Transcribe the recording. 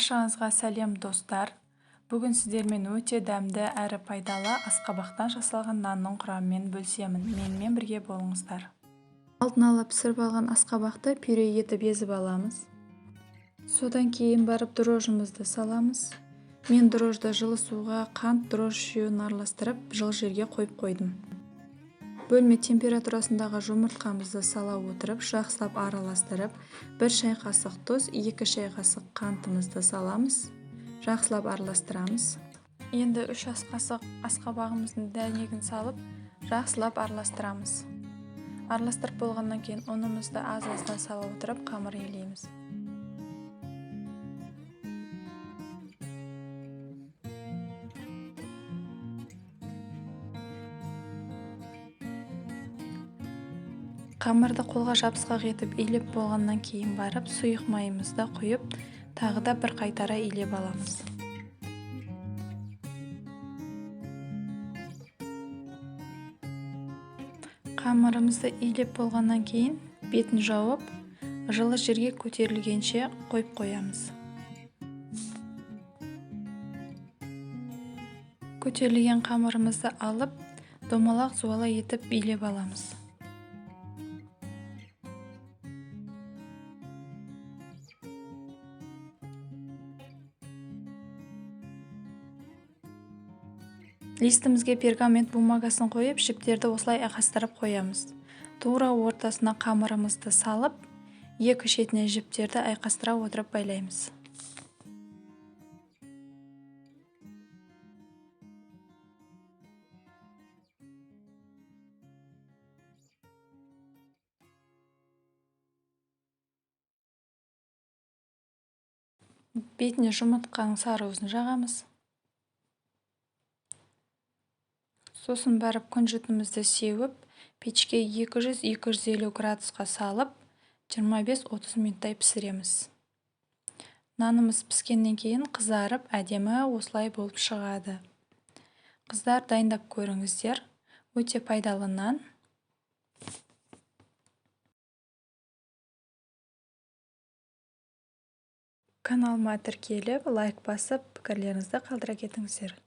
Баршаңызға сәлем, достар! Бүгін сіздермен өте дәмді әрі пайдалы асқабақтан жасалған нанның құрамымен бөлісемін. Менімен бірге болыңыздар. Алдын ала пісіріп алған асқабақты пюре етіп езіп аламыз. Содан кейін барып дрожжымызды саламыз. Мен дрожжды жылы суға қант, дрожж үшеуін араластырып, жылы жерге қойып қойдым. Бөлме температурасындағы жұмыртқамызды сала отырып, жақсылап араластырып, 1 шай қасық тұз, 2 шай қасық қантымызды саламыз. Жақсылап араластырамыз. Енді 3 ас қасық асқабағымыздың дәнегін салып, жақсылап араластырамыз. Араластырып болғаннан кейін ұнымызды аз-аздан сала отырып қамыр илейміз. Қамырды қолға жабысқақ етіп илеп болғаннан кейін барып сұйық майымызды құйып, тағы да бір қайтара илеп аламыз. Қамырымызды илеп болғаннан кейін бетін жауып, жылы жерге көтерілгенше қойып қоямыз. Көтерілген қамырымызды алып, домалақ зуала етіп илеп аламыз. Листімізге пергамент бумагасын қойып, жіптерді осылай айқастырып қоямыз. Тура ортасына қамырымызды салып, екі шетіне жіптерді айқастыра отырып байлаймыз. Бетіне жұмыртқаның сары уызын жағамыз. Сосын барып күнжітімізді сеуіп, пешке 200-250 градусқа салып, 25-30 минуттай пісіреміз. Нанымыз піскеннен кейін қызарып, әдемі осылай болып шығады. Қыздар, дайындап көріңіздер. Өте пайдалы нан. Каналыма тіркеліп, лайк басып, пікірлеріңізді қалдыра кетіңіздер.